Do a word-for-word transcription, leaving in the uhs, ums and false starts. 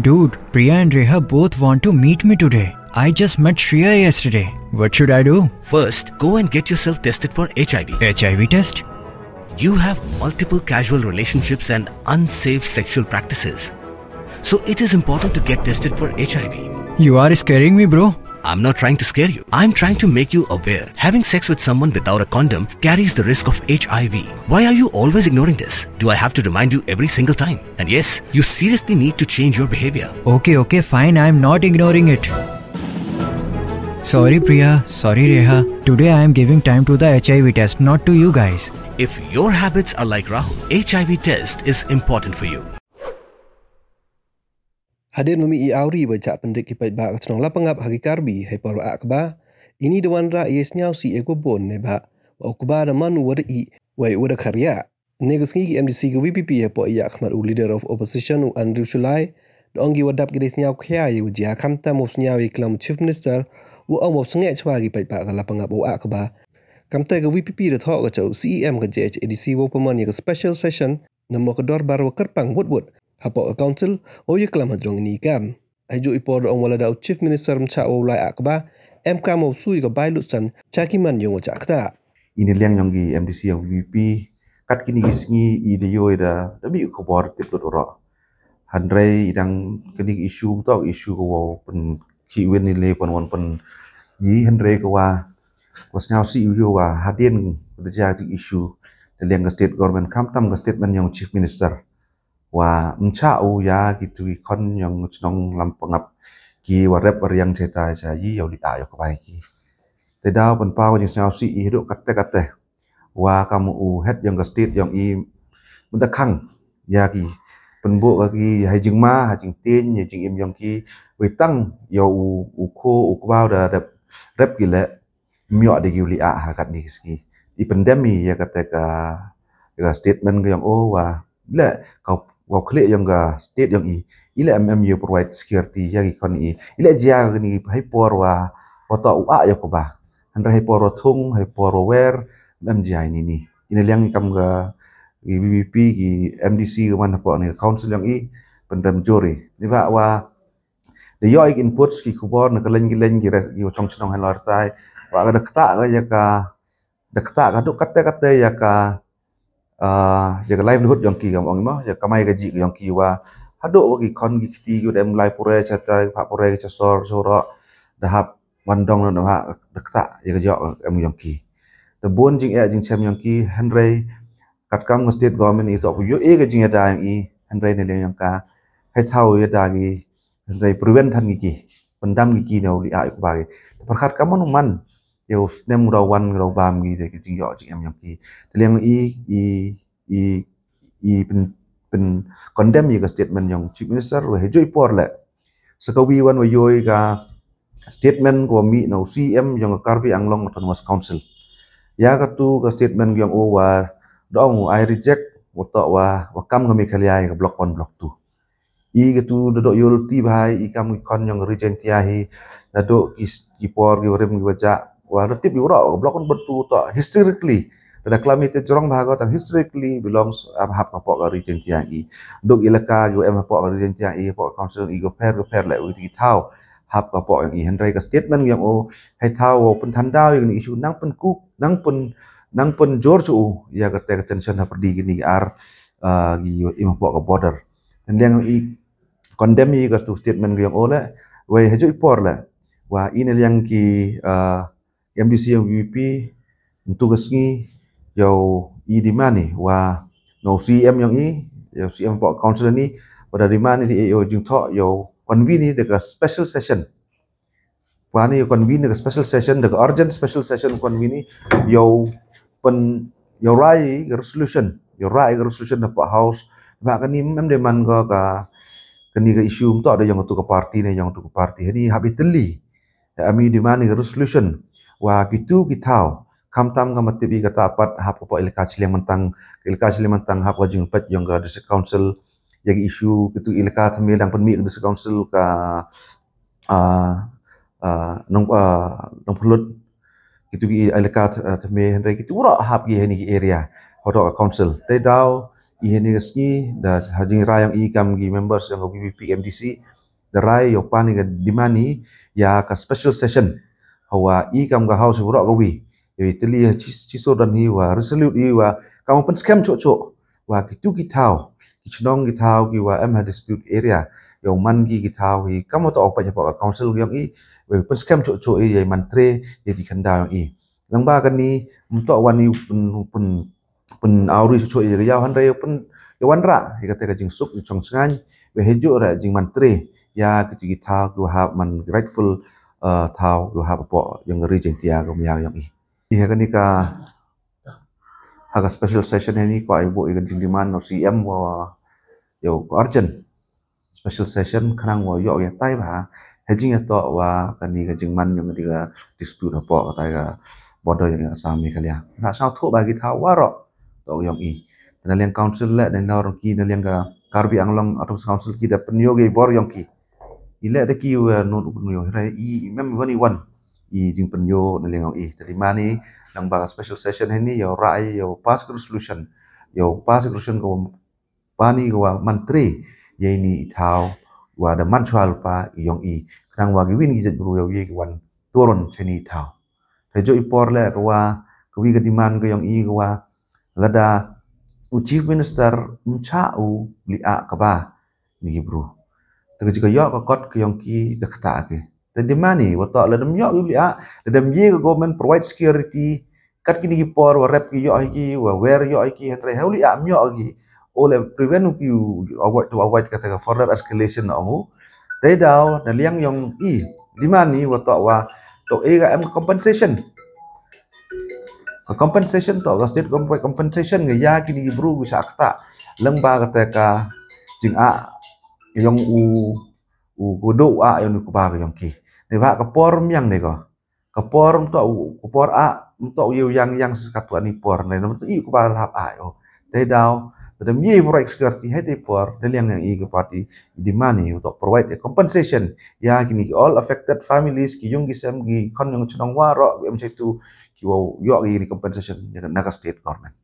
Dude, Priya and Reha both want to meet me today. I just met Shreya yesterday. What should I do? First, go and get yourself tested for H I V. H I V test? You have multiple casual relationships and unsafe sexual practices. So it is important to get tested for H I V. You are scaring me, bro. I'm not trying to scare you. I'm trying to make you aware. Having sex with someone without a condom carries the risk of H I V. Why are you always ignoring this? Do I have to remind you every single time? And yes, you seriously need to change your behavior. Okay, okay, fine. I'm not ignoring it. Sorry, Priya. Sorry, Reha. Today I am giving time to the H I V test, not to you guys. If your habits are like Rahul, H I V test is important for you. Hadien wa mih i awri wa chah pyndik ki paidbah ka chnong Lapangap ha ki Karbi hei por wa ah kba, ini da wanrah i sniaw si e ko bon ne ba, wa u kba da man u wa da i, wa i wa da khariah. Ne ka sngi ki M D C ka V P P hapoh i yakhmat u Leader of Opposition u Andrew Shullai, da ong ki wa dap ki dei sniaw khia i wa jia khamtam wa sniaw i klam Chief Minister, wa ong wa sngeh chwa ki paidbah ka Lapangap wa ah kba. Kamte ka V P P da thoh ka cha u C E M ka J H A D C wa pynman ya ka special session, namo ka dorbar wa kyrpang wut wut hapoh ka council, wa ya klam hadrong ini i kam. Ai ju i por da ong wa lada u Chief Minister mchah wa u lai ah kba, em kam wa u sui ka bai lut san cha ki man yong wa chah kta. Ini liang yong ki M D C yong V P P, kat kini ki sngi i da yoi da, da bi khubor tip lut uro. Hynrei i dang kini ki issue mtok issue ko wa pyn ki win ni le pyn wan pyn ji hynrei ko wa, wa sniaw si u yo wa hadien da ja ki issue da liang ka state government khamtam ka statement yong Chief Minister. Wa mchah u ya ki tu ki khon yong chnong Lapangap ki wa rep wa riang cheta cha yi yow li a yow kbai ki. Te daw pynpaw ka jingsniaw si i hadooh katte katte. Wa kam u head yong ka state yong i mynta khang ya ki pynbooh ka ki ha jingma, ha jingtieñ, ha jingim yong ki. Wei tang yow u, u kho, u kbaw da rep, rep ki le. Myoh de ki u li a ha kat ni ki sngi. I pyndem i ya kate ka, ya ka statement ka yong o wa le ka, wa khlieh yong ka state yong i. I le em em yow provide security ya ki khon i. I le jia ka ni hei por wa, wa toh u a yow kba. Hynrei hei por wa thung, hei por wa wer, em em jia ini ni. Ini liang i kam ka, ki V P P, ki M D C ka man hapoh ni ka council yong i, pyndem jur i. Ni ba wa da yoh i ki inputs ki khubor na ka leng ki leng ki re-, ki wa chong chnong ha lor tai. Wa ka da kta ka ya ka, da kta ka duk kate kate ya ka, ah, ya ka livelihood yong ki kam ong i mo, ya ka kamai ka ji yong ki wa. Hadooh wa ki khon ki kti ki wa da em lai pure cha tai, pha pure cha sor, soro, da hap wan dong na ha, da kta ya ka jok em yong ki. Da bun jingeh jingchem yong ki, hynrei kat kam ka state government i toh pu yoh e ka jingyada yong i, hynrei ne liang yong ka, hei thaw yada ki, hynrei prevent than ki ki, pyndam ki ki ne u li a i kba ki. Te pyrkhat kam man u man, yow snem u daw wan u daw bam ki te ki jingyoh jingem yong ki. Te liang i, i, i, i pyn, pyn condemn ya ka statement yong Chief Minister, wa hei ju i por le. Sa ka wi wan wa yoi ka statement ko wa mih na u C M yong ka Karbi Anglong Autonomous Council. Ya ka tu ka statement yong o wa da ong I reject, wa toh wa, wa kam ka Meghalaya ya ka block one, block two. I ka tu da doh yol ti bha i kam ki khon yong ka Ri Jaintia hi, da doh ki s-, ki por ki wa rim ki wa jah, wa da tip i wa roh, ka block one, block two toh historically. Da da klam i te jrong bha ko tang historically belongs, am, hap ka poh ka Ri Jaintia i. Duk ilaka ki wa em hapoh ka Ri Jaintia i, hapoh ka council i ko pher, ko pher le wi ki thaw. Hap ka poh yong i hynrei ka statement yong o, hei thaw wa pynthan daw yong ni issue nang pynkuk, nang pyn, nang pynjor chu u, ya kate ka tension ha pyrdi kini ar, ah, ki wa im hapoh ka border. Te liang i condemn i ka tu statement yong o le, wei hei ju i por le. Wa ini liang ki, ah, M D C yong V P P, ntu ka sngi, yow i demand i, wa, no C M yong i, yow C M hapoh council ni, wa da demand i di e yow jingthoh, yow convene i da ka special session. Wa ni yow convene da ka special session, da ka urgent special session convene i, yow pyn, yow rai ka resolution, yow rai ka resolution hapoh house, wa kani em demand ko ka, kani ka issue mtok da yong tu ka party ne, yong tu ka party, hani hap i tylli. Ya, ami demand i ka resolution. Wa ki tu ki thaw. Khamtam ka mati bi kata pat hap ka poh ilaka Chilliang Myntang. Ilaka Chilliang Myntang hap ka jingpet yong ka District Council. Ya ki issue ki tu ilaka thymme dang pynmih ka District Council ka, ah, ah, nong, ah, Nongpynlut. Ki tu ki ilaka th-, ah, thymme hynrei ki tu roh hap ki hani ki area. Hodo ka council. Te daw I heini ka sngi da ha jingrai yong i kam ki members yong ka VPP MDC, da rai yow pan i ka demand i ya ka special session. Hawa i kam ka house waroh kawi, yow i tylli ha chi, chi sur don hi wa resolute i wa kam u pynskhem choh choh wa kitu ki thaw, ki chnong ki thaw ki wa em ha dispute area, yow man ki ki thaw hi kam u toh u peit hapoh ka council yong i, wa pynskhem choh choh i ya i man tre ya i khyndaw yong i. Lang ba kani, ym toh wan i pyn, pyn, pyn awri choh choh i ya ka yaw, hynrei yow pyn, yow wanrah ya kata ka jingsuk, jingchong chngaiñ, wa heijooh re jingman tre ya kitu ki thaw ki wa hap man rightful, uh, thaw ki wa hap hapoh yong ka Ri Jaiñtia ka Umiaw yong i. I ha kani ka, ha ka special session heini ko ai buh i ka jingdemand no CM wa yow ka urgent special session khnang wa yoh ya tai ba ha jing ya toh wa kani ka jingman yong kani ka dispute hapoh kata ka border yong Assam Meghalaya. Na sñiawthooh ba ki thaw waroh toh yong i. Te na liang council le, na liang ki, na liang ka Karbi Anglong Autonomous Council ki da pynyoo ki bor yong ki. I le da ki wa nut u pynyoo, hynrei i, i mem wan i wan i jingpynyoo na liang yong i. Te demand i lang ba ka special session heini yow rai, yow pass ka resolution, yow pass ka resolution ko pan i ko wa man tre ya ini i thaw wa da man chwa lypa yong i, khnang wa ki win ki jaitbru yow ye ki wan turon cha ini i thaw. Te jooh i por le ko wa, kawi ka demand ka yong i ko wa, lada u Chief Minister ym chah u liah ka ba ini ki bru, te ka jingyoh ka kot ka yong ki da kata ki. Te demand i wa toh lada ym yoh ki liah, lada ym ye ka government provide security, kat kini ki por wa rep ki yoh hi ki, wa wer yoh hi ki, hynrei ha u liah ym yoh ki, o le prevent u ki, u avoid, to avoid kata ka further escalation na ong u. Te daw na liang yong i, demand i wa toh wa toh e ka em compensation. Ka compensation toh ka state government compensation ka ya kini ki bru ki sa kata lang ba kata ka jingah yong u, u kudu ah yong u kba ka yong ki. Neibhah ka por ym yang ne ko. Ka por ym toh u, ka por ah ym toh u ye u yang, yang sa katwa ni por ne, ym toh i u kba hap ah o. Te daw, te da ym ye provide security ha te por, da liang yong i ka party i demand i u toh provide compensation ya kini ki all affected families, ki yung ki sem, ki khon yong chnong waroh, ki em chatu, ki wa yoh ki ni compensation ya na ka state government.